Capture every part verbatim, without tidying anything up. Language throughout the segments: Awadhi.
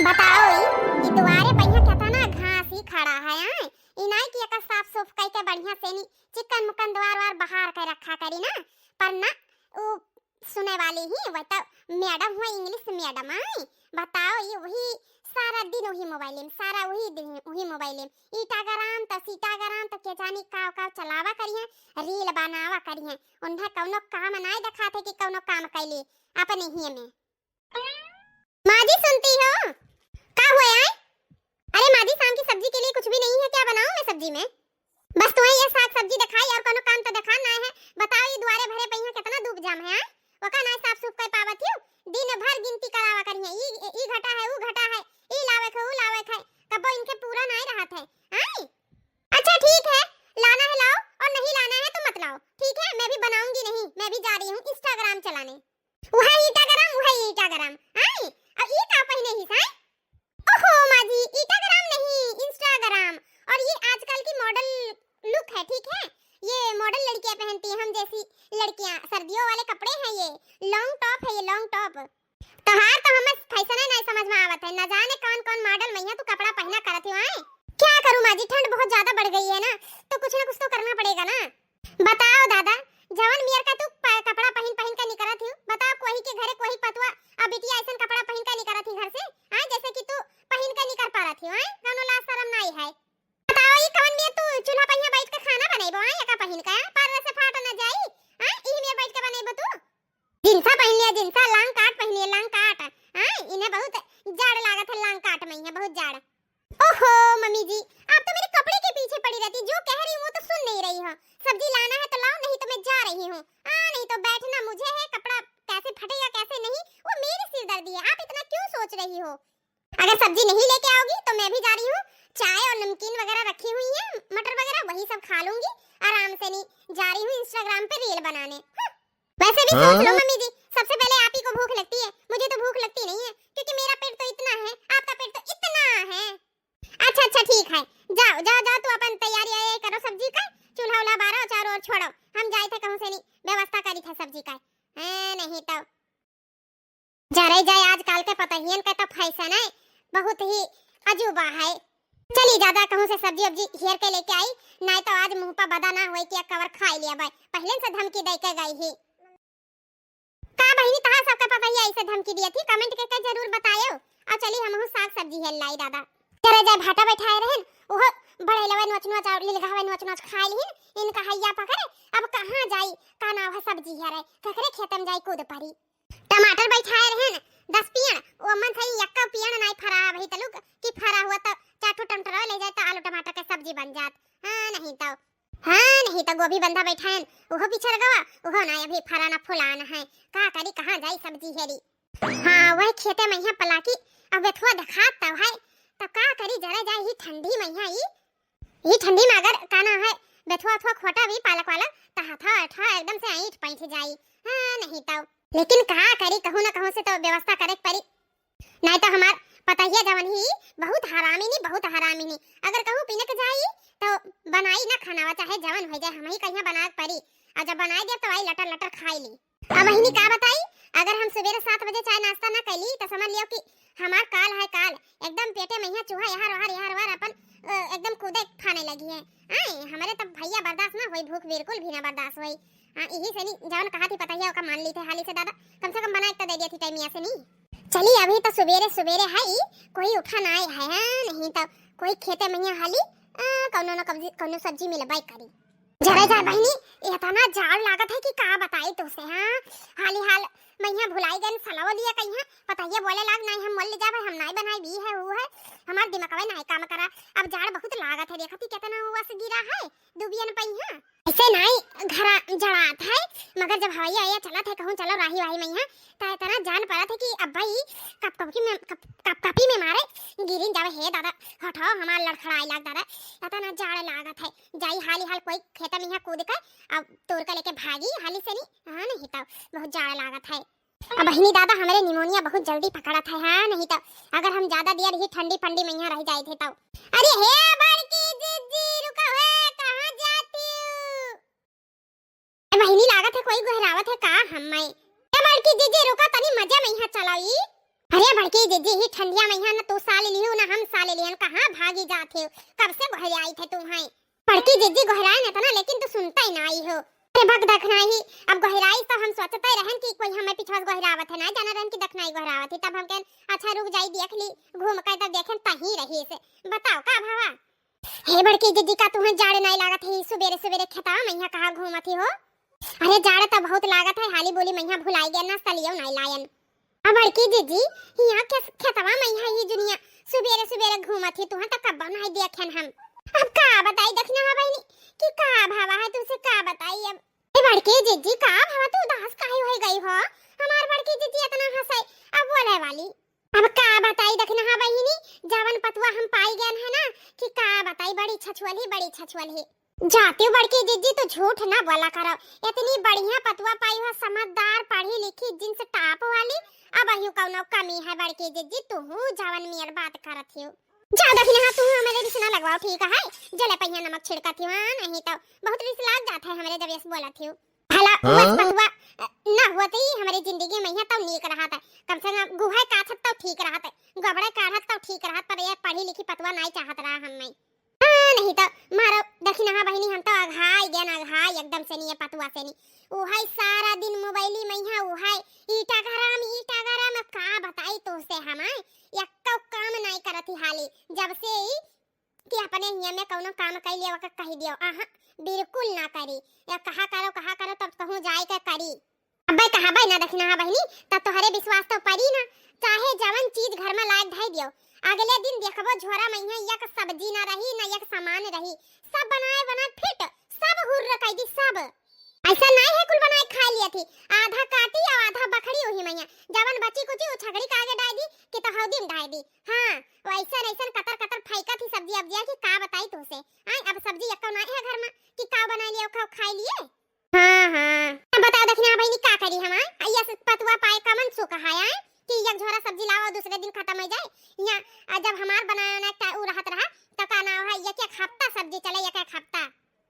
बताओ ई, ई दुआरे पहिया केतना घास ही खड़ा है, आय? ई नाई कि एकर साफ सूफ कई के बढ़िया से नी चिकन मुकन दुआर वार बहार के रखा करी ना, पर ना, उ सुने वाली ही, वह तो मैडम हुआ, इंग्लिश मैडम, आय? बताओ, ये वही सारा दिन वही मोबाइल में, सारा वही दिन वही मोबाइल में, ईटाग्राम तो सीटाग्राम तो के जानी का का चलावा करी है, रील बनावा करी है। उन्हें कौनो काम नाई देखात है कि कौनो काम कैली अपने ही में। माँ जी, सुनती हो? का हुआ है? अरे माँ जी, शाम की सब्जी के लिए कुछ भी नहीं है क्या? बनाऊं मैं सब्जी में? बस तुम्हें ये साग सब्जी दिखाई और कोनो काम तो दिखा ना है। बताओ, ये दुआरे भरे पहिया कितना धूप जाम है, हाँ? ओका ना साफ सूफ कर पावत हियो। दिन भर गिनती करावा करिए, ई, ई घटा है, ऊ घटा है, ई लावे है, ऊ लावे है, कबो इनके पूरा ना रहत है, हाँ? अच्छा ठीक है, लाना है लाओ और नहीं लाना है तो मत लाओ, ठीक है? मैं भी बनाऊंगी नहीं, मैं भी जा रही हूँ Instagram चलाने। वह ईटाग्राम, वह ईटाग्राम, हाँ? और ई का पहने ही साई? ओहो माँ जी, ईटाग्राम नहीं, Instagram। और ये आजकल की मॉडल लुक है, ठीक है? ये मॉडल लड़कियां पहनती हैं, हम जैसी लड़कियां। सर्दियों वाले कपड़े हैं ये, लॉन्ग टॉप है ये, लॉन्ग टॉप। तोहार तो हमें फैशन नहीं समझ में आवत है, न जाने कौन कौन मॉडल में तू कपड़ा पहना करत हो, आए? क्या करूँ माँ जी, ठंड बहुत ज्यादा बढ़ गई है ना, तो कुछ ना कुछ तो करना पड़ेगा ना। बताओ दादा, जवन मियर का तू प-, कपड़ा पहिन पहिन के निकरत ही, बताओ कोही के घरे कोही पतवा अब बिटिया ऐसन कपड़ा पहिन के निकरत ही घर से, हाँ, जैसे कि तू पहिन के निकर पारत ही, हाँ, कौनो लाज शरम नाई है। बताओ, ई कवन मियर तू चूल्हा पहिया बैठ के खाना बनेबो, हाँ, एका पहिन के, पर से फाट न जाई, हाँ, ई मियर बैठ के बनेबो तू? जिंसा पहिन लिया, जिंसा, लॉन्ग काट पहिन लिया, लॉन्ग काट, हाँ, इन्हें बहुत जाड़ लागत है, लॉन्ग काट में है बहुत जाड़। ओहो मम्मी जी, आप तो मेरे कपड़े के पीछे पड़ी रहती, जो कह रही हूँ वो तो सुन नहीं रही हो। सब्जी लाना है तो लाओ, नहीं तो मैं जा रही हूँ। हाँ, नहीं तो बैठना मुझे है, कपड़ा कैसे फटेगा कैसे नहीं, वो मेरी सिरदर्दी है, आप इतना क्यों सोच रही हो? अगर सब्जी नहीं लेके आओगी तो मैं भी जा रही हूँ, चाय और नमकीन वगैरह रखी हुई है, मटर वगैरह, वही सब खा लूंगी आराम से, नहीं जा रही हूँ Instagram पे रील बनाने। हम्म। वैसे भी सोच लो हाँ। मम्मी जी, सबसे पहले आप ही को भूख लगती है, मुझे तो भूख लगती नहीं है, क्योंकि मेरा पेट तो इतना है, आपका पेट तो इतना है। अच्छा अच्छा ठीक है, जाओ जाओ जाओ, तू अपन तैयारी आया करो सब्जी का, चूल्हा उल्हा बारो, चारों ओर छोड़ो, हम जाए थे कहूँ से नहीं व्यवस्था करी थे सब्जी का। हाँ, नहीं तो जरे जाए, आजकल के पतहियन का तो फैशन है, बहुत ही अजूबा है। चली ज्यादा कहूँ से सब्जी उब्जी हेर के लेके आई, नहीं तो आज मुँह पर बदा ना होए कि कवर खाई लिया भाई, पहले से धमकी दे के गई ही। का बहिनी, तहार सबके पतहिया ऐसे धमकी दिया थी, कमेंट करके जरूर बतायो। और चली हमहू साग सब्जी हेर लाई दादा। जरे जाए भाटा बैठाए रहन, ओहो बड़े लवे नोच नोच और लिलगावे नोच नोच खाए लिहिन, इनका हैया पकड़े, अब कहाँ जाई, का नाव है सब्जी हेरे, ककरे खेत में जाई कूद पड़ी। टमाटर बैठाए रहन दस पियण, ओमन से यक्का पियण नाई फरा अबही तलुक, कि फरा हुआ तो चार ठो टमाटर ले जाए तो आलू टमाटर के सब्जी बन जात। हाँ नहीं तो, हाँ नहीं तो गोभी बंधा बैठाएन, ओहो पिछड़ गवा, ओहो ना अभी फरा ना फुलान है, का करी कहाँ जाई सब्जी हेरी। हाँ वह खेते में यहाँ पलाकी, अब बेथुआ देखात तब है, तब का करी जरा जाए ही ठंडी में यहाँ ई ई ठंडी में अगर का ना है, बेथुआ उथुआ खोटा भी पालक वाला, त हाथा अठा एकदम से ऐंठ पैंठ जाई। हाँ, नहीं तो। लेकिन का करी, कहूँ ना कहूँ से तो व्यवस्था करे के पड़ी। नहीं तो हमार पतहिया जवन ही बहुत हरामी नी, बहुत हरामी नी। अगर कहूँ पिनक जाई तो बनाई ना खानावा, चाहे जवन हो जाए, हम ही कहिया बना के पड़ी। और जब बनाई दे तो आई लटर लटर खाई ली। अब बहिनी का बताई, अगर हम सुबेरे सात बजे चाय नाश्ता ना कैली तो समझ लियो कि हमार काल है काल, एकदम पेटे में यहाँ चूहा यहाँ रोहार यहाँ रोहार अपन, अ, एकदम कूदे फाने लगी है। आए, हमारे तब भैया बर्दाश्त ना होई, भूख बिल्कुल भी ना बर्दाश्त होई। हाँ, यही से नी, जवन कहा थी पतहिया ओका मान ली थे हाली से दादा, कम से कम बना एक तो दे दिया थी टाइमिया से नी। चली अभी तो सुबेरे सुबेरे है ई, कोई उठा ना आए है, हाँ, नहीं तो कोई खेते में यहाँ हाली, अ, कौनो ना कौनो सब्जी मिलबाई करी। जरे जाए बहिनी, इतना जाड़ लागत है कि का बताई तोसे, हाँ? हाली हाल मैं यहाँ भुलाई गन सलाव लिया कहीं, हाँ? पतहिया बोले लाग, "नहीं, हम मोल ले जाबे, हम नाई बनाई भी है, वो है।" हमार दिमागवे नाई काम करा। अब जाड़ बहुत लागत है, देखती कितना वस गिरा है, दुबियन पई, हाँ? ऐसे नाई घरा जड़ात है, मगर जब हवाई आया चलत है, कहूँ चलो राही वाही में यहाँ, त इतना जान पड़त है कि अब भाई कप कपकी में, कप, कप कपी में मारे गिरिन जावे, हे दादा, हटाओ, हमार लड़खड़ाई लाग दादा, इतना जाड़ लागत है। जाई हाली हाल कोई खेत में यहाँ कूद के, अब तोड़ के लेके भागी हाली से नी, हाँ, नहीं तो बहुत जाड़ लागत है। अब बहिनी दादा, हमरे निमोनिया बहुत जल्दी पकड़त है, हाँ, नहीं तो अगर हम ज्यादा देर ही ठंडी फंडी में यहाँ रह जाए थे तो। अरे हे बड़की जिज्जी, रुको हे, कहाँ जाती हो? ए बहिनी, लागत है कोई गोहरावत है का हम्मे? ए बड़की जिज्जी, रुको तनी, मजे में यहाँ चलाई। अरे बड़की जिज्जी, ही ठंडिया मइहाँ न तू साल लिहू न हम साल लिहन, कहाँ भागी जात हो? कब से गोहराइत है तू हैं? बड़की जिज्जी गोहराइन एतना, लेकिन तू सुनतइ नाहीं हो। अरे भग दखनाही, अब गोहराइस तब हम सोचतइ रहन कि कोई हमइ पिछवा से गोहरावत है, नाहीं जाना रहन कि दखनाही गोहरावत है। तब हम कहन अच्छा रुक जाई देख ली, घूम के तब देखेन तहीं रहिस। बताओ का भवा? हे बड़की जिज्जी, का तुहँइ जाड़ नाहीं लागत है, सुबेरे सुबेरे खेतवा मइहाँ कहाँ घूमत ही हो? अरे जाड़ त बहुत लागत है, हाली बोली मइहाँ भुलाइ गएन न, सलियो नाहीं लाएन। अब बड़की जिज्जी, हियाँ के खेतवा मइहाँ ही जुनिया सुबेरे सुबेरे घूमत ही, तुहँइ त कब्बो नाहीं देखेन हम। अब का बताई दखिनहा बहिनी कि का भवा है, तुसे का बताई अब। ए बड़की जिज्जी, का भवा तू उदास काहे होइ गई हो? हमार बड़की जिज्जी एतना हँसइ, अब बोलइ वाली। अब का बताई दखिनहा बहिनी, जवन पतुआ हम पाइ गएन है न, कि का बताई, बड़ी छछुअल ही, बड़ी छछुअल ही। जातिउ बड़की जिज्जी, तू झूठ न बोला करउ, एतनी बढ़िया पतुआ पाई हो, समझदार, पढ़ी लिखी, जींस टॉप वाली, अबहिउ कउनो कमी है बड़की जिज्जी, तुहूँ जवन मियर बात करत हिउ। जाओ दखिनहा, तुहूँ हमरे रिस न लगवाओ, ठीक है? जले पहिया नमक छिड़कत हिउ, हाँ, नहीं तउ बहुत रिस लाग जात है हमरे जब यस बोलत हिउ। भला हाँ? वस पतुआ, अ, न होत ही हमरे जिंदगी मइहाँ तउ नीक रहत है, कम से कम गुहइ काछत तउ ठीक रहत है, गोबड़इ काढ़त तउ ठीक रहत, पर ये पढ़ी लिखी पतुआ नाहीं चाहत रहा हमइ। हाँ, नहीं तउ मारो दखिनहा बहिनी, हम तउ अघाइ गएन, अघाइ एकदम से नी, ये पतुआ से नी। उहइ सारा दिन मोबाइली मइहाँ उहइ Instagram, Instagram, अब का बताई तोहसे हम, आय, एक्को काम नाहीं करत ही हाली, जब से ई कि अपने हियाँ में कउनो काम कइ लेवा का कहि दियो, आहा, बिल्कुल न करी, या कहा करो, कहा करो, तब कहूँ जाइ के करी। अबे कहबे न दखिनहा बहिनी, त तोहरे विश्वास तउ परी न, चाहे जवन चीज घर में लायक धइ दियो, अगले दिन देखबो झोरा मइहाँ एक सब्जी न रही, न एक सामान रही, सब बनाए बनाए फिट, सब हुर्र कइ दी, सब। अइसा नाहीं है कुल बनाए खाइ लियत ही, आधा काटी अउ आधा बखरी उही मइहाँ, जवन बची कुची उ छगड़ी का आगे डाइ दी, कि तो हौदी में डाइ दी। हाँ, वइसन अइसन कतर कतर फइकत ही सब्जी अब्जिया कि का बताई तुहसे। आय, अब सब्जी एक्को नाहीं है घर में कि का बनाइ लिए, खाओ खाइ लिए। हाँ, हाँ। अब बताओ दखिनहा बहिनी, का करी हम, आय? आ, यस पतुआ पाए कमन सुख है, आय? कि एक झोरा सब्जी लावा, दुसरे दिन खतम होइ जाए। हियाँ, आ, जब हमार बनाना का उ रहत रहा, त का नाव है, एक एक हफ्ता सब्जी चले, एक एक हफ्ता।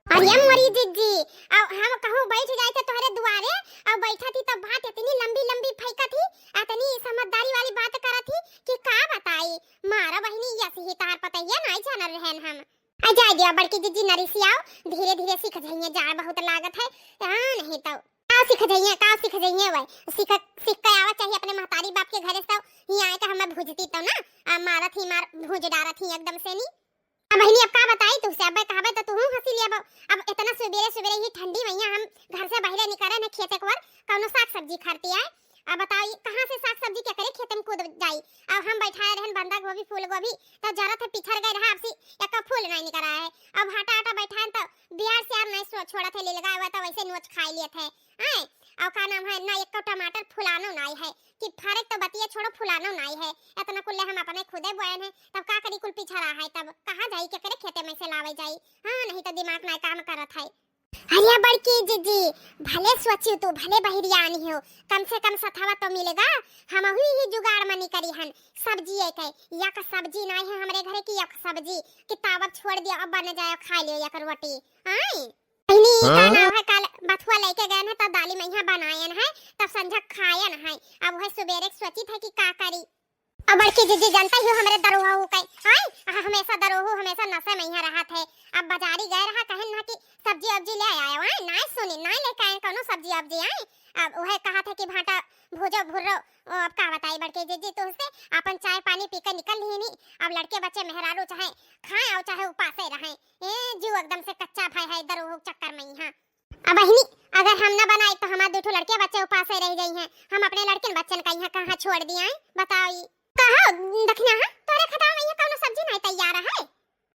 अरे मोरी जिज्जी, अब हम कहूँ बइठ जाइत है तोहरे दुआरे, अब बइठत ही तब बात एतनी लंबी लंबी फइकत ही, एतनी समझदारी वाली बात करत ही कि का बताई। मारा बहिनी, यस ही तोहार पतइया नाहीं जानल रहेन हम। आ जाए दिया बड़की जिज्जी, न रिसियाओ, धीरे धीरे सीख जइहें, जाड़ बहुत लागत है। हाँ, नहीं तउ का सीख जइहें, का सीख जइहें, वह सीख, सीख के आवा चाहिए अपने महतारी बाप के घरे से, हियाँ आए के हमें भूजती तउ न, आ मारत ही मार, भूज डारत ही एकदम से नी। अब बहिनी, अब का बताई तुहसे, अब कहबे तउ तुहूँ हँसी लेबो। अब एतना सुबेरे सुबेरे ही ठंडी मइहाँ हम घर से बहिरे निकरे न खेते कोर, कउनो साग सब्जी खरती आए, अब बताओ, ई कहाँ से साग सब्जी केकरे खेते में कूद जाई? अब हम बइठाए रहेन बंधा गोभी, फूल गोभी, त जरत है पिछड़ गए रहा, अब से एक्को फूल नाहीं निकर आए है। अब भाटा आटा बइठाएन त बियार सियार नाहीं सो-, छोड़त है, लिलगा हुआ त वइसे नोच खाइ लेत है। आय, अउ का नाम है, न एक्को टमाटर फुलानो नाहीं है, कि फरे त बतिया छोड़ो, फुलानो नाहीं है। एतना कुल्ले हम अपने खुदे बोएन है, तब का करी, कुल पिछड़ा है, तब कहाँ जाई, केकरे खेते में से लावे जाई? हाँ, नहीं त दिमाग नाहीं काम करत है। अरे बड़की जिज्जी, भले सोचियो तू, भले बहिरियानी हो, कम से कम सथवा तो मिलेगा। हमहू ही जुगाड़ मनी करी हन। सब्जी एक है, एक सब्जी नाहीं है हमरे घरे की, एक सब्जी कि ताव अब छोड़ दिया, अब बन जाए, खा लियो एक रोटी। आय, इन्हीं का हाँ? नाव है, कल बथुआ लेके गएन है, तब दाली मइहाँ बनाएन है, तब संझा खाएन है। अब वह सुबेरे सोचित है कि का करी। अब बड़की जिज्जी जानता ही हो हमरे दरोहा हो कई, आय, हमेशा दरोहू, हमेशा नशे मइहाँ रहत है। अब बजारी गए रहा, कहेन ना कि सब्जी अब्जी ले आए, आय, नाहीं सुनी, नाहीं लेके आए कउनो सब्जी अब्जी, आय। अब उहे कहत है कि भाटा भूजो भुर्रो, ओ, अब का बताई बड़की जिज्जी तुहसे, आपन चाय पानी पी के निकल लिहिनी। अब लड़के बच्चे मेहरारू चाहे खाएँ अउ चाहे उपासे रहें, ए, जीव एकदम से कच्चा भय है दरोहू चक्कर मइहाँ। अब बहिनी, अगर हम न बनाई त हमार दुइ ठो लड़के बच्चे उपासे रहि जइहें। हम अपने लड़कन बच्चन का इहाँ कहाँ छोड़ दियाई? बताओ ई। कहो, दखिनहा, तोरे खेतवा में इहाँ कउनो सब्जी नाहीं तैयार है?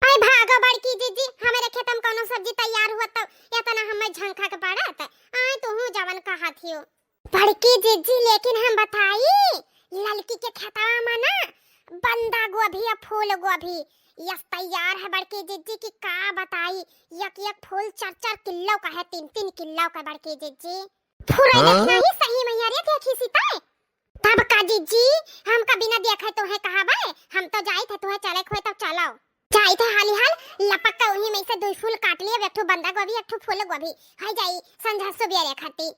अरे भागो बड़की जिज्जी, हमरे खेत में कउनो सब्जी तैयार हुआ तब एतना हमें झंखा के पड़त। आय, तुहूँ जवन कहत हियो। बड़की जिज्जी, लेकिन हम बताई, ललकी के खेतवा में ना बंधा गोभी अउ फूल गोभी यस तैयार है बड़की जिज्जी कि का बताई, एक एक फूल चार चार किलो का है, तीन तीन किलो का बड़की जिज्जी। फुरैलत हाँ? नहीं सही मइहाँ रे, देखी सीता। तब का जिज्जी, हमका बिना देखे तोहे कहबे, हम तो जाइत है, तोहे चले खोए तब चलो। जाइत है हाली हाल, लपक के उही में से दुइ फूल काट लिए, एक ठो बंधा गोभी, एक ठो फूल गोभी, होइ जाई संझा सुबेरे खाती।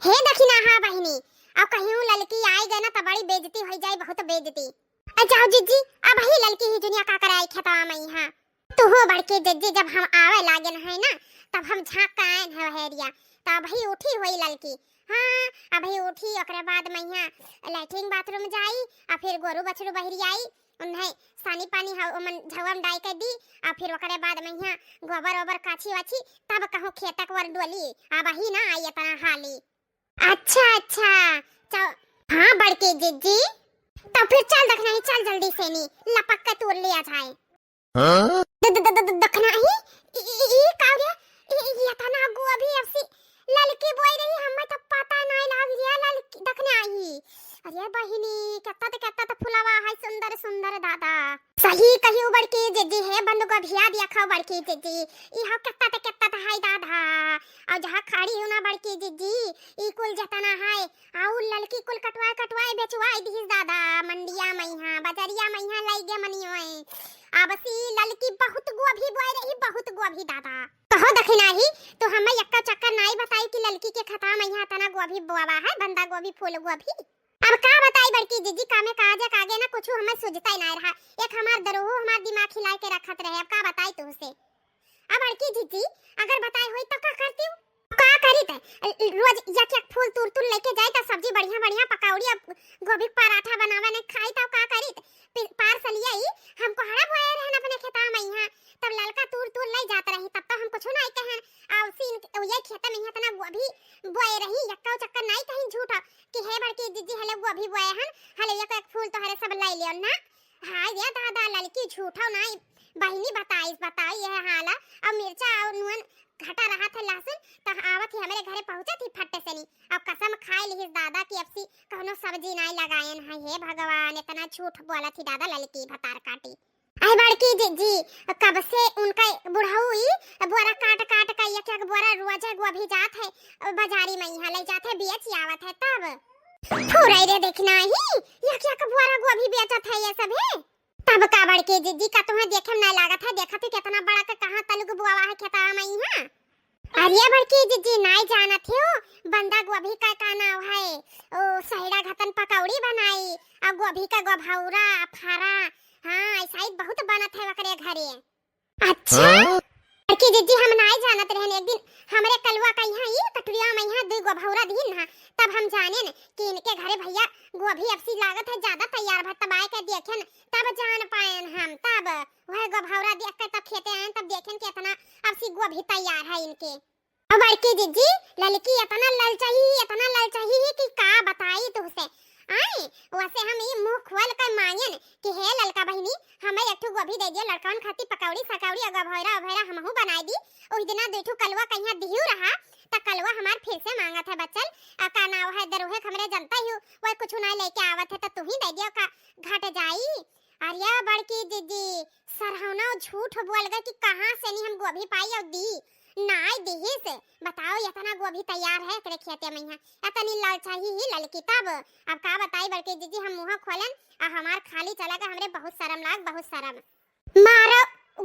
हे दखिनहा बहिनी, अब कहीं उ ललकी आई गए ना, त बड़ी बेइज्जती होइ जाई, बहुत बेइज्जती। अ, जाओ जिज्जी, अबही ललकी ही जुनिया का करे आई खेतवा मइहाँ। तू हो बड़की जिज्जी, जब हम आवे लागेन है ना, तब हम झाँक के आएन है वहेरिया, त अबही उठी होई ललकी। हाँ, अबही उठी, ओकरे बाद मइहाँ लैट्रिन बाथरूम जाई, आ फिर गोरू बछरू बहरी आई, उन्हें सानी पानी हव-, ओमन झउवा में डाइ के दी, आ फिर ओकरे बाद मइहाँ गोबर ओबर काछी वाछी, तब कहूँ खेतक वर डोली, अबही ना आई एतना हाली। अच्छा, अच्छा, चल। हाँ, बड़की जिज्जी, तब फिर चल दखिनही, चल जल्दी से नी, लपक के तूर लिया जाए। हाँ? द-, द-, द-, द-, दखिनही, ई, ई, ई का रे? ई, ई एतना गोभी अबसी ललकी बोई रही, हमें तो पता नाहीं लाग रिया ललकी दखिनही। अरे बहिनी, केतना त, केतना त फुलवा है सुंदर, सुंदर दादा। सही कहियो बड़की जिज्जी, हे बंद गोभिया देखो बड़की जिज्जी, ई हो केतना त केतना त है दादा। और जहाँ खड़ी हूँ ना बड़की जिज्जी, ई कुल जतना है, आउ ललकी कुल कटवाए कटवाए बेचवाए दिहिस दादा, मंडिया मइहाँ, बजरिया मइहाँ लइ गे मनियो है। अबसी ललकी बहुत गोभी बोए रही, बहुत गोभी दादा। कहो दखिनही, तो हमें यक्का चक्कर नाई बताई कि ललकी के खेतवा मइहाँ एतना गोभी बोवा है, बंदा गोभी, फूल गोभी। अब का बताई बड़की जिज्जी, कामे काजे कागे ना कुछु हमें सुझता ही नाई रहा। एक हमार दरोहो हमार दिमाग हिलाए के रखत रहे, अब का बताई तुहसे। अब बड़की जिज्जी अगर बताए होई तो का करती हूँ? का करी ते? रोज एक एक फूल तूर तूर लेके जाए तो सब्जी बढ़िया बढ़िया पकौड़ी अब गोभी के पराठा बनावे ने खाई तो का करी ते? पि-, पार से लिया ही हमको हरा बोए रहन अपने खेता मइहाँ, तब ललका तूर तूर ले जात रही, तब तो हम कुछ नाई कहेन। आ उसी इन-, ये खेत मइहाँ एतना गोभी बोए रही, यक्का चक्कर नाई कहीं झूठा कि हे बड़की जिज्जी हले गोभी बोए हन, हले एक एक फूल तोहरे सब ले लियो ना। हाय रे दादा, ललकी झूठो नाई बहिनी बताइस, बताई यह हाल। अब मिर्चा और नून घटा रहत है लहसुन, त आवत ही हमरे घरे पहुँचत ही फट्टे से नी। अब कसम खाए लिहिस दादा कि अबसी कौनो सब्जी नाई लगायन है। हे भगवान, एतना झूठ बोलत ही दादा ललकी भतार काटी। आई बड़की जिज्जी, कब से उनका बुढ़ऊ ई बोरा काट काट के एक एक बोरा रोजे गोभी जात है, बाजारी मइहाँ ले जात है, बेच आवत है तब। फुरई रे दखिनही, एक एक बोरा गोभी बेचत है ये सब है। तब का बड़की जिज्जी का तुहें देखे में नाई लागत है, देखत ही केतना बड़ा के कहाँ तलुक बोवा है खेतवा मइहाँ। अरे बड़की जिज्जी नाई जानत हो, बंदा गोभी का का नाव है, ओ सहिड़ा घतन पकौड़ी बनाई, आ गोभी का गोभौरा, फरा, हाँ, ऐसा ही बहुत बनत है ओकरे घरे। अच्छा? हाँ? बड़की जिज्जी हम नाई जानत रहन, एक दिन हमरे कलुआ का यहाँ ई कटुरिया मइहाँ दुई गोभौरा दिहिन ना, तब हम जानेन कि इनके घरे भइया गोभी अबसी लागत है ज्यादा तैयार भा तबाए के देखेन, तब जान पाएन हम, तब वह गोभौरा देख के तब खेते आएन, तब देखेन कि एतना अबसी गोभी तैयार है इनके। अब बड़की जिज्जी, ललकी एतना ललचाही, एतना ललचाही कि का बताई तुहसे। आए, वैसे हम ई मुँह खोल के मांगेन कि हे ललका बहिनी, हमें एक ठो गोभी दे दियो, लड़कवन खातिर पकौड़ी सकौड़ी और गोभौरा ओभौरा हमहू बनाए दी। ओही दिना दुई ठो कलुआ कहिया दिहू रहा, त कलुआ हमार फिर से मांगत है बच्चल। आ का नाव है दरोहे हमरे जनता ही, वह कुछ ना लेके आवत है त तू ही दे दियो का घट जाई। अरे बड़की जिज्जी, सरहौना झूठ बोल गए कि कहाँ से नी हम गोभी पाई और दी। नाई दिहिस, बताओ एतना गोभी तैयार है एकरे खेते मइहाँ, एतनी ललचाही ही ललकी तब। अब का बताई बड़की जिज्जी, हम मुँह खोलन आ हमार खाली चला गए, हमरे बहुत शर्म लाग, बहुत शर्म। मारो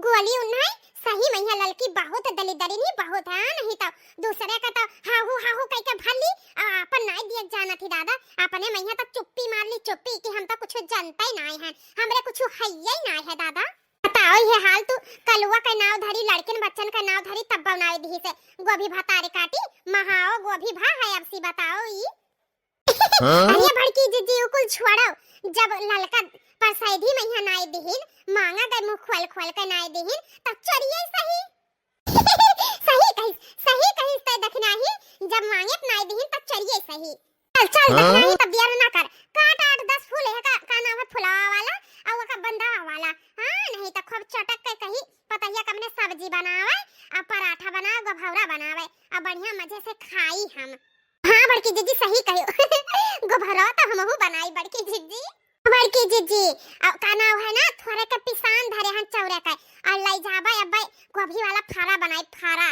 गोली उन्हें, सही मइहाँ ललकी बहुत दलिदरी नी बहुत है, नहीं तो दूसरे का तो हाहू हाहू कह के भर ली, आ आपन नाई दिए जानत ही दादा, अपने मइहाँ तो चुप्पी मार ली चुप्पी कि हम तो कुछ जनते ही नाई हैं, हमरे कुछ हइये ही नाई है दादा। बताओ ये हाल तू, कलुआ के नाव धरी, लड़किन बच्चन के नाव धरी, तब बनावे दिहिस गोभी भतारे काटी, महाओ गोभी भा है अबसी बताओ ई। हाँ? अरे बड़की जिज्जी, उ कुल छोड़ो, जब ललका परसैदी मइहाँ नाई दिहिन, मांगा गए मुँह खोल खोल के नाई दिहिन, तब चोरिये सही। सही कही, सही कही तै दखिनही, जब मांगे त नाई दिहिन, तब चोरिये सही। चल, चल, हाँ? दखिनही, तब देर ना कर, काट आठ दस फूल है का, का नाम है फुलावा वाला, और ओका बंदा वाला, हाँ, नहीं तो खूब चटक के कही, पतहिया कमने सब्जी बनावे, आ पराठा बनावे, गोभौरा बनावे, आ बढ़िया मजे से खाई हम। हाँ बड़की जिज्जी सही कही, गोभरवा तो हमहू बनाई बड़की जिज्जी। बड़की जिज्जी, अब का नाव है ना, थोड़े के पिसान धरे हन चौरे के, और लई जाबे अब्बे गोभी वाला फारा बनाई, फारा।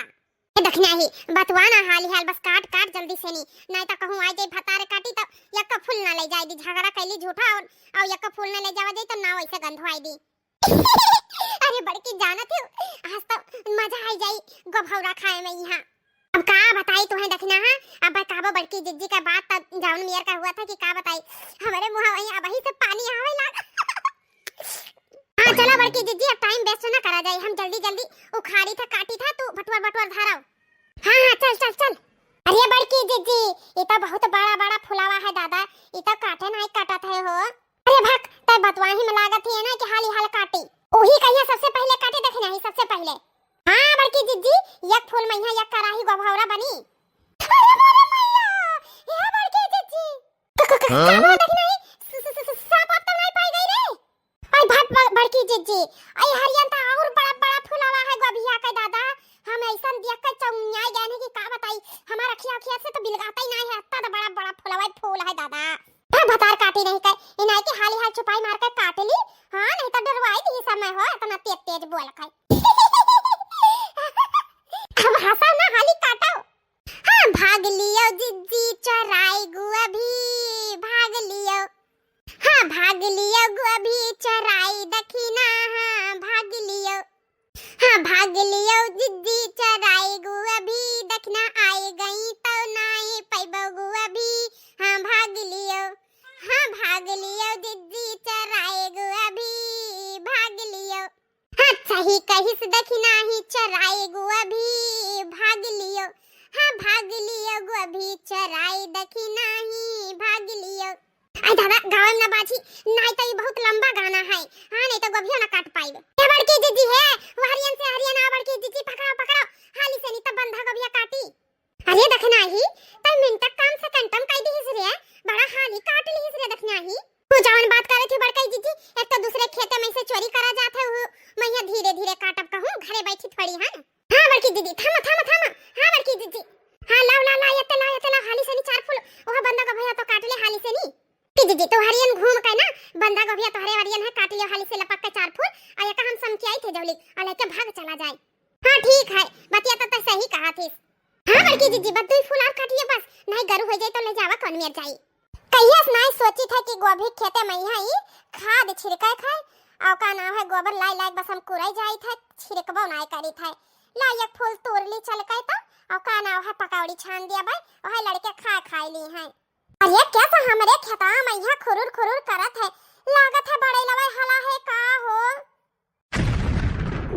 ए दखिनही, बतवा ना हाली हाल, बस काट काट जल्दी से नी, नहीं तो कहूँ आ जाई भतारे काटी तो यक्का फूल ना ले जाए दी, झगड़ा कैली झूठा और, और यक्का फूल ना ले जावा जाई तो ना वैसे गंधवाई दी। अरे बड़की जानत हो, आज तो मजा आई जाई गोभौरा खाए में यहाँ। अब का बताई तुहें दखिना, हाँ? अब भाई कहबो बड़की जिज्जी का बात, तब जाउन मेर का हुआ था कि का बताई, हमरे मुँह वहीं अब वहीं से पानी आवे लाग। हाँ, चला बड़की जिज्जी, अब time waste ना करा जाए, हम जल्दी जल्दी उखाड़ी था, काटी था, तू बटुअर बटुअर धराओ। हाँ, हाँ, चल, चल, चल। अरे बड़की जिज्जी, ये तो बहुत बड़ा बड़ा फुलावा है दादा, ये तो काटे नहीं काटत है हो। अरे भक, तै बतवाही में लागत ही है ना कि हाली हाल काटी। उही कहिया सबसे पहले काटे दखिना ही, सबसे पहले। हाँ बड़की जिज्जी, एक फूल में यहाँ एक कराही गोभौरा बनी। अरे मोरे मैया, हे बड़की जिज्जी। क-, क-, क-, हाँ? का हुआ दखिना ही? स-, स-, स-, स-, सांप आप तो नहीं पाई गई रे? आई भाग ब-, बड़की जिज्जी, आई हरियन तो और बड़ा बड़ा फुलावा है गोभिया के दादा। हम ऐसन देख के चौंधिया गए हैं कि का बताई, हमार अखिया अखिया से तो बिलगाता ही नहीं है, इतना तो बड़ा बड़ा फुलावा फूल है दादा। हाँ, भतार काटी नहीं के, इनाई के हाली हाल छुपाई मार के काट ली। हाँ, नहीं तो डरवाई दी समय हो, इतना तेज तेज बोल के। अब हंसा ना, हाली काटो। हाँ, भाग लियो जिज्जी चोराई गोभी, भाग लियो। हाँ, भाग लियो गोभी चोराई दखिना, हाँ, भाग लियो। हाँ, भाग लियो जिज्जी चोराई गोभी, दखिना आई गई तो नाई पैबो गोभी। हाँ, भाग लियो, हाँ, भाग लियो जिज्जी चोराई गोभी, भाग लियो। हाँ, सही कहिस दखिना ही चोराई गोभी, भाग लियो। हाँ, भाग लियो गोभी चोराई दखिना ही, भाग लियो। आई दादा, गावे में ना बाजी, नहीं तो ये बहुत लंबा गाना है। हाँ, नहीं तो गोभियो ना काट पाइबे। ए बड़की जिज्जी है, वो हरियन से हरियन आ बड़की जिज्जी, पकड़ो, पकड़ो। हाली से नहीं तो बंधा गोभिया काटी। अरे दखिना ही, तै मिनटक काम second में कई दिहिस रे, बड़ा हाली काट लिहिस रे दखिना ही। तू जवन बात करे थी बड़कई जिज्जी, एक तो दूसरे खेते में से चोरी करा जात है, वो मैं यहाँ धीरे धीरे काटब कहूँ, घरे बैठी थोड़ी हन। हाँ बड़की जिज्जी, थामा, थामा, थामा। हाँ बड़की जिज्जी। हाँ, लाओ, लाओ, लाओ, ये ते लाओ, ये ते लाओ, हाली से नी चार फूल, वह बंधा गोभिया तो काट ले हाली से नी। की जिज्जी, तोहरियन घूम के ना, बंधा गोभिया तोहरे वरियन है, काट लियो हाली से लपक के चार फूल, और एका हम समझ के आई थे जौली, और लेके भाग चला जाए। हाँ ठीक है, बतिया तो तै सही कहा थी। हाँ बड़की जिज्जी, बस दुई फूल और काटिए बस, नहीं गरु हो जाए तो ले जावा कौन मेर जाई। कहिया से नाई सोची था कि गोभी खेते में यहाँ ई खाद छिड़के थे, और का नाम है गोबर लाई लाई बस हम कुरई जाई थे, छिड़कबो नाई करी थे। ला एक फूल तोड़ ली चल के तो, और का नाम है पकौड़ी छान दिया भाई, वह लड़के खाए खाए ली हैं। अरे, कैसा हमरे खेतवा में यहाँ खुरुर खुरुर करत है? लागत है बड़े लवाई हला है का हो?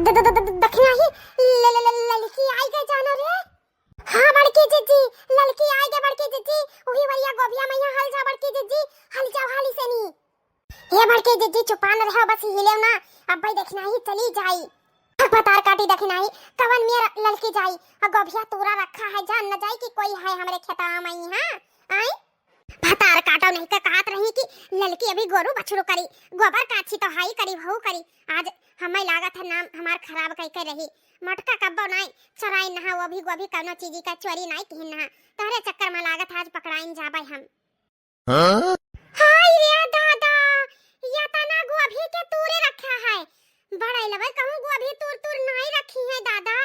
द-, द-, द-, द-, दखिना ही ल-, ल-, ल-, ललकी आई गए जानो रे। हाँ बड़की जिज्जी, ललकी आई गए बड़की जिज्जी। उही वरिया गोभिया में यहाँ हल जा बड़की जिज्जी, हल जाओ हाली से नी। हे बड़की जिज्जी, चुपान रहो, बस हिलेव ना, अब्बे दखिना ही चली जाई। भक भतार काटी दखिना ही, कवन मेर ललकी जाई, आ गोभिया तूरा रखा है, जान न जाई कि कोई है हमरे खेतवा में, हाँ? आई? भतार काटो नहीं के कहत रही कि ललकी अभी गोरू बछरू करी, गोबर काछी तो हाई करी, हऊ करी। आज हमें लागत है नाम हमार खराब कई के रही। मटका कब्बो नाई चराई नहा, वो भी गोभी कौनो चीजी का चोरी नाई किहिन नहा। तोहरे चक्कर में लागत है आज पकड़ाइन जाबे हम। हाँ? हाय रे दादा, यतना गोभी के तूरे रखा है। बड़े लवे कहूँ गोभी तूर तूर नाई रखी है दादा।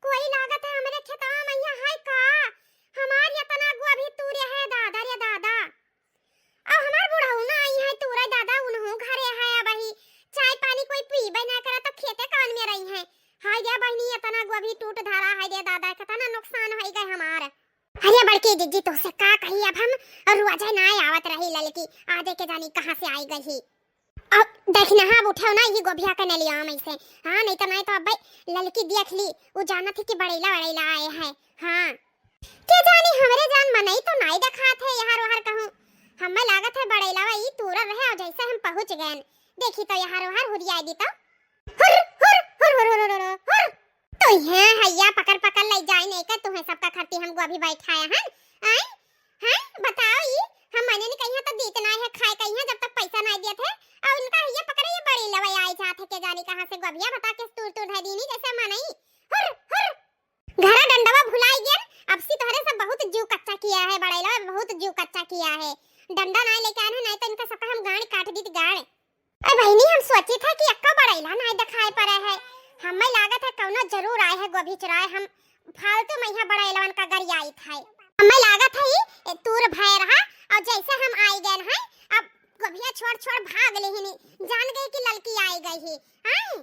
कोई लागत है हमरे खेतवा में यहाँ है का? हमार यतना गोभी तूरे है दादा रे दादा। अब हमार बुढ़ऊ ना आई है तूरे दादा, उनहू घरे है अबही। चाय पानी कोई पीबे ना करे तो खेते कवन में रही है। हाय रे बहिनी, यतना गोभी टूट धरा है रे दादा, कितना नुकसान होई गए हमार। अरे बड़की जिज्जी, तोसे का कही, अब हम रोजे ना आवत रही ललकी, आजे के जानी कहाँ से आई गई ही। अब देख ना, हाँ, अब उठाओ ना ये गोभिया के नलिया में से। हाँ, नहीं तो, नहीं तो अब्बे ललकी देख ली, वो जानत ही कि बड़ैला वड़ैला आए हैं। हाँ, के जानी हमरे जान मनई तो नाई देखात है यहाँ रोहर कहूँ। हमें लागत है बड़ैला ई तूरा रहे और जैसे हम पहुँच गए, देखी तो यहाँ रोहर हुरियाई दी तो। हुर, हुर, हुर। तो यहाँ हैया पकड़ पकड़ ले जाए नहीं कर, तुम्हें सबका खरती हम गोभी बैठाया है। आए? हैं? बताओ ई, हम मने नहीं कहिया तो दीत ना है खाए कहिया जब तक पैसा ना दिए थे। और उनका हैया पकड़े ये बड़ी लवई आई जात है के जानी कहाँ से गोभिया बता के तूर तूर धै दीनी जैसे मनई। हुर, हुर। घरा डंडवा भुलाई गेल, अब सी तोहरे सब बहुत जीव कच्चा किया है, बड़ैला बहुत जीव कच्चा किया है। डंडा ना लेके आए हैं, नहीं तो इनका सबका हम गांड काट दीत गांड। अरे बहिनी, हम सोची था कि अक्का बड़ैला नाई दिखाई पड़े है। हमें लागत है कौनो जरूर आए है गोभी चुराए। हम फालतू में यहाँ बड़ैलवन का गरियाई था। हमें लागत है ई तूर भय रहा और जैसे हम आई गए हैं, अब गोभिया छोड़ छोड़ भाग लेहिनी। जान गए कि ललकी आई गई है। आई,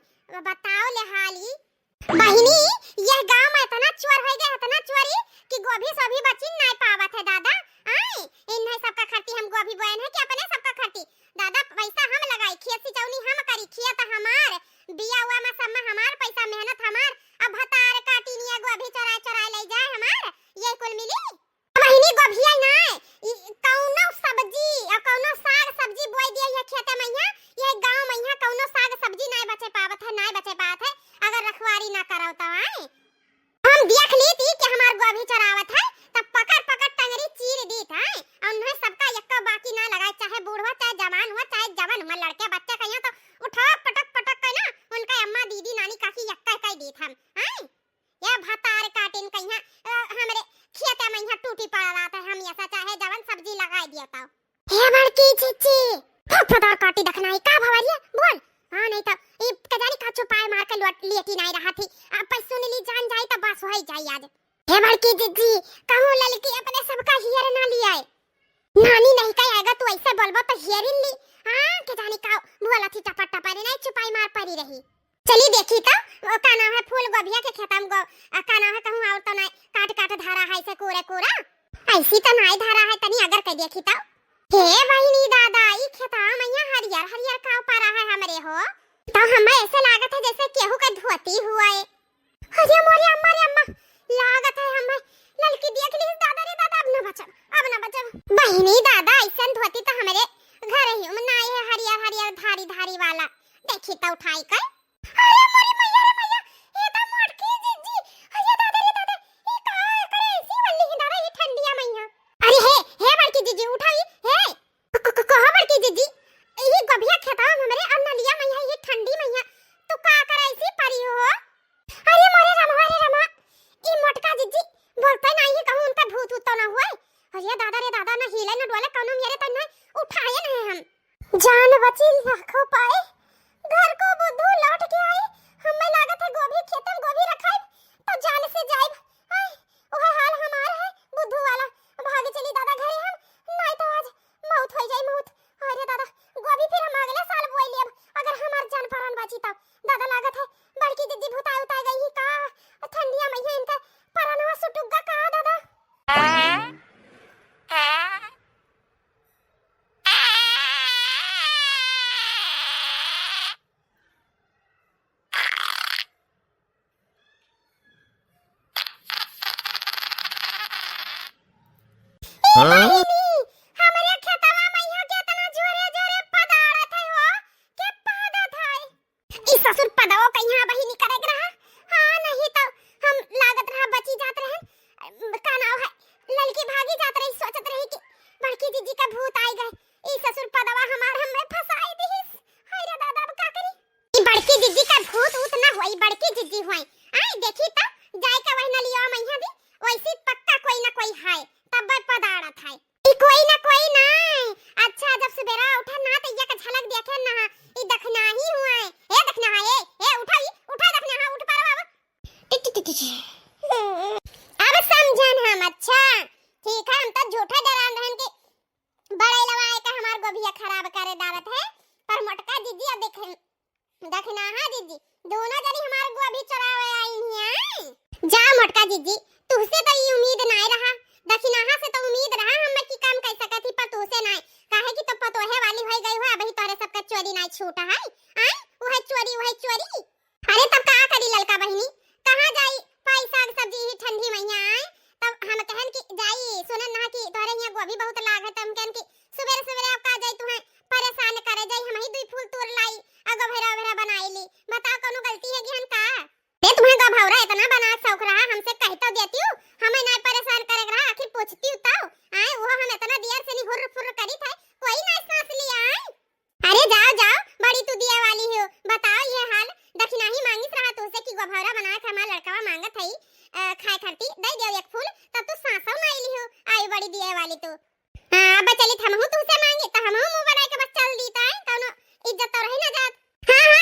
बताओ ले हाली। बहिनी, यह गाँव मा इतना चोर होइ गए, इतना चोरी कि गोभी सोभी बचिन नाहीं पावत है दादा। आय, इन्हें सबका खरती हम गोभी बोएन है कि अपने सबका खरती? दादा, पैसा हम लगाई, खेत सिंचौनी हम करी, खेत हमार, बिया हुआ मा सब मा हमार पैसा, मेहनत हमार। अब भतार काटिन या गोभी चोराए चोराए लइ जाए हमार, ये कुल मिली? बहिनी, गोभिया नाय, ई कौनो सब्जी और कौनो साग सब्जी बोई दिया यह खेते मइहाँ, यह गाँव मइहाँ कौनो साग सब्जी नाय बचे पावत है, नाय बचे पावत है, अगर रखवारी ना करव तो। आय, हम देख लीत कि हमार गोभी चोरावत है, तब पकड़ पकड़ टंगरी चीर दीत है। और उन्हें सबका यक्का बाकी ना लगाए, चाहे बूढ़ हुआ, चाहे जवान हुआ, चाहे जवान हुआ, लड़के बच्चे कहिया तो उठा पटक पटक के ना उनका अम्मा, दीदी, नानी, काकी यक्का कह दीत हम। आय, या भतार काटिन कहिया, अ, हमरे खेते मइहाँ टूटी पड़ा रहत है, हम ऐसा चाहे जवन सब्जी लगाए दियो तो। हे बड़की जिज्जी, हो भतार काटी दखिनाही, का भवरिया बोल। हाँ, नहीं तो ई कजानी का छुपाए मार के लोट लेटी नाहीं रहत ही। अब पैसो नी ली जान जाई तो बस होइ जाई आज। हे बड़की जिज्जी, कहूँ ललकी अपने सबका हियर ना लियाए। नानी नहीं कहे, अगर तू ऐसे बोलबो तो हियरिन ली। हाँ, के जानी का बोलत ही टपर टपर, नहीं छुपाई मार परी रही। चली देखी तो, वो का नाम है, फूल गोभिया के खेतम गो, आ, का नाम है, कहूँ और तो नहीं, काट काट धरा है से कूरे कूरा। ऐसी तो नहीं धरा है, तनी अगर के देखी तो। हे बहिनी दादा, ई खेतवा मइहाँ हरियर हरियर का परा है हमरे हो। तो हमें ऐसे लागत है जैसे केहू के धोती हुआ है। अरे मोरे अम्मा रे अम्मा, लागत है हमें ललकी देख ली दादा रे दादा, अब ना बचब, अब ना बचब। बहिनी दादा, ऐसन धोती तो हमरे घर ही में नाई है, हरियर हरियर धारी धारी वाला। देखी तो उठाई कर। अरे मोरी मैया रे मैया, ये तो मोटकी जिज्जी। अरे दादा रे दादा, ये का करे ऐसी वल्ली ही दादा, ये ठंडिया मइहाँ। अरे हे, हे बड़की जिज्जी, उठाई, हे। क-, क-, क-, कहो बड़की जिज्जी, ये गोभिया खेतवा में हमरे अन्न लिया मइहाँ, ये ठंडी मइहाँ, तू का करे ऐसी परी हो? अरे मोरे रमा, अरे रमा, ई मोटका जिज्जी बोलते नाहीं है, कहूँ उनका भूत उत तो ना हुए। अरे दादा रे दादा, ना हिले ना डोले, कौनो मेरे तो ना उठाए ना है हम। जान बची लाखों पाए, घर को बुद्धू लौट के आए। हमें लागत है गोभी खेतम गोभी रखाई तो जान से जाइब। आय, ओहे हाल हमार है बुद्धू वाला। भाग चली दादा घरे हम, नाहीं तो आज मौत होइ जाई मौत। अरे दादा, गोभी फिर हम अगले साल बोई लेब, अगर हमार जान परान बाची तब। दादा लागत है बड़की जिज्जी भुताई उताई गई ही का, ठंडिया मइहाँ इनका परानवा सुटुक गा का दादा। हाँ? हमरे खेतवा मइहाँ केतना जोरे जोरे पदाड़त है हो, के पादत है। ई ससुर पदवो कहिया बहिनी करे के रहा। हाँ, नहीं तो हम लागत रहा बची जात रहे। का नाव है, ललकी भागी जात रही, सोचत रही कि बड़की जिज्जी का भूत आई गए। ई ससुर पदवा हमार हमें फंसाई दिहिस। हाय रे दादा, अब का करी? ई बड़की जिज्जी का भूत ऊत ना होई, बड़की जिज्जी होई। आई देखी तो जाए के वही नलिया मइहाँ भी, वैसी पक्का कोई ना कोई है, तब पदाड़त है। ई कोई ना कोई नाय। अच्छा, जब सुबेरा उठे ना, तो ये का झलक देखे ना, ई दखिनाही हुआ है। ए दखिनाहा, ए, ए, उठा, ई, उठा दखिनाहा, उठ पारो अब। टिक, टिक, टिक, टिक। अब समझन हम, अच्छा। ठीक है, हम तो झूठा डरान रहन कि बड़े लवाए का हमार गोभिया खराब करे डालत है, पर मोटका जिज्जी अब देखे दखिनाहा जिज्जी, दोनों जनी हमार गोभी चोरावे आई हियाँ। जा मोटका जिज्जी, तुहसे तो ई उम्मीद नाय रहा, दखिनाहा से तो उम्मीद रहा हमें कि कम कइ सकत ही, पर तुहसे नाय, काहे कि तो पतोहे वाली होइ गई हो, अबही तोहरे सबका चोरी नाय छूटा है। आय, उहे चोरी, उहे चोरी। अरे तब का करी ललका बहिनी, कहाँ जाई पाई साग सब्जी ही ठंडी मइहाँ आय, तब हम कहन कि जाई, सुनन ना कि तोहरे हियाँ गोभी बहुत लाग है, तब हम कहन कि सुबेरे सुबेरे अब का जाई तुहें परेशान करे, जाई हमही दुई फूल तोड़ लाई, आ गोभरा ओभरा बनाई ली। बताओ, कौनो गलती है गिहन का? रे, तुम्हें गोभौरा इतना बना शौक रहा, हमसे कह तो देती हूँ, हमें ना परेशान करे रहा, आखिर पूछती हूँ तो। आए, वो हम इतना देर से नहीं हुर्र फुर्र करी थे, कोई ना सांस लिया आए। अरे जाओ, जाओ, बड़ी तू दिए वाली हो, बताओ ये हाल, दखिनाही मांगिस रहा तुझसे कि गोभौरा बना के हमार लड़कवा मांगत है, अ, खाए खरती, दे दियो एक फूल, तब तू सांसो ना आइली हो, आई बड़ी दिए वाली तू। हाँ, अब चली, हमहू तुहसे मांगी, तो हमहू मुंह बनाए के बस चल दी, ताई, कौनो इज्जत तो रही ना जात। हाँ,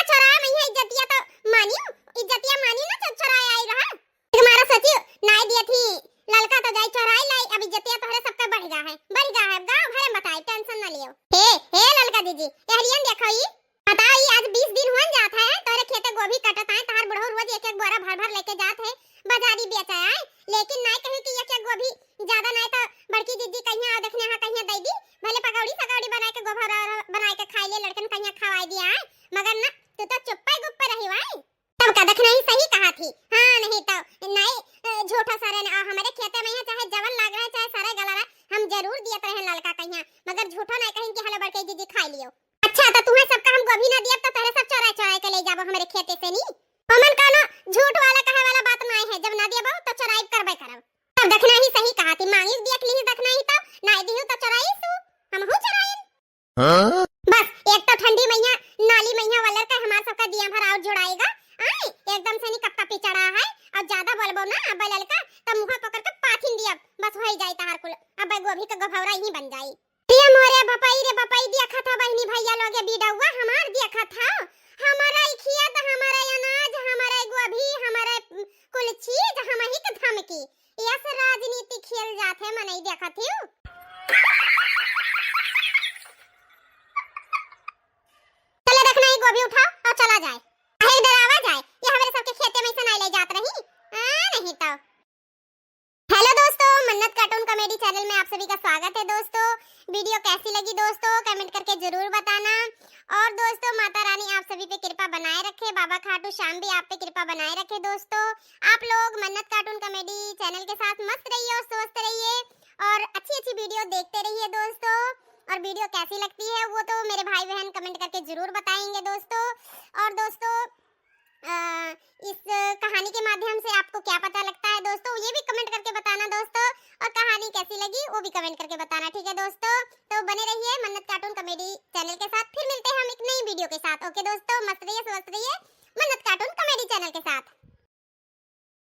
भर भर लेके जात है, बाजारी बेचा आए, लेकिन नाय कहीं कि एक एक गोभी ज्यादा नाय तो बड़की जिज्जी कहिया और देखने हाँ कहिया दे दी, भले पकौड़ी सकौड़ी बनाए के गोभरा बनाए के खाई ले लड़कन कहिया खवाई दिया आए, मगर ना तू तो चुप्पे गुप्पे रही वाई। तब का देखना ही सही कहा थी। हाँ, नहीं तो नहीं, अ, झूठा सारे ने, आ, हमारे खेते में यहाँ चाहे जवन लाग रहा है, चाहे सरे गला रहा, हम जरूर दियत रहे ललका कहिया, मगर झूठो नहीं कहीं कि हलो बड़के जिज्जी खाई लियो। अच्छा, तो तुम्हें सबका हम गोभी ना दियब, तो तोहरे सब चोराए चोराए के ले जाबो हमारे खेते से नी। हमन कानो झूठ वाला कहे वाला बात नहीं है, जब ना दियबो तो चोराई करबे करब। तब देखना ही सही कहा थी, मांगी दिया के ली देखना ही तो, ना दिहु तो चोराई सु, हम हूँ चोराई। हाँ? बस एक तो ठंडी मैया, नाली मैया वालर का हमार सबका दिया भर और जुड़ाएगा। आए, एकदम से नी कत्ता पिचड़ा है, और ज्यादा बोलबो ना अब ललका, तब मुँह पकड़ के पाथिन दिया, बस हो ही जाए तहार कुल, अब गोभी का गोभौरा ही बन जाई। दिया मोरे बपई रे बपई दिया खता बहिनी भैया लोगे बीडौआ हमार दिया खता, हमारा ई खिया तो हमारा अनाज, हमारा ई गोभी, हमारा कुल चीज हम ही के धमकी। यस राजनीति खेल जात है, मनई देखत हियो। चले देखना, ये गोभी उठाओ और चला जाए। काहे डरावा जाए, ये हमारे सबके खेते में से नहीं ले जात रही। आ, नहीं तो। हेलो दोस्तों, मन्नत कार्टून कॉमेडी चैनल में आप सभी का स्वागत है दोस्तों। वीडियो कैसी लगी दोस्तों, कमेंट करके जरूर बताना। और दोस्तों, माता रानी आप सभी पे कृपा बनाए रखे, बाबा खाटू श्याम भी आप पे कृपा बनाए रखे दोस्तों। आप लोग मन्नत कार्टून कॉमेडी चैनल के साथ मस्त रहिए और स्वस्थ रहिए और अच्छी अच्छी वीडियो देखते रहिए दोस्तों। और वीडियो कैसी लगती है वो तो मेरे भाई बहन कमेंट करके जरूर बताएंगे दोस्तों। और दोस्तों, अ, इस कहानी के माध्यम से आपको क्या पता लगता है दोस्तों, ये भी कमेंट करके बताना दोस्तों। और कहानी कैसी लगी वो भी कमेंट करके बताना, ठीक है दोस्तों। तो बने रहिए मन्नत कार्टून कॉमेडी चैनल के साथ, फिर मिलते हैं हम एक नई वीडियो के साथ। ओके दोस्तों, मस्त रहिए, स्वस्थ रहिए।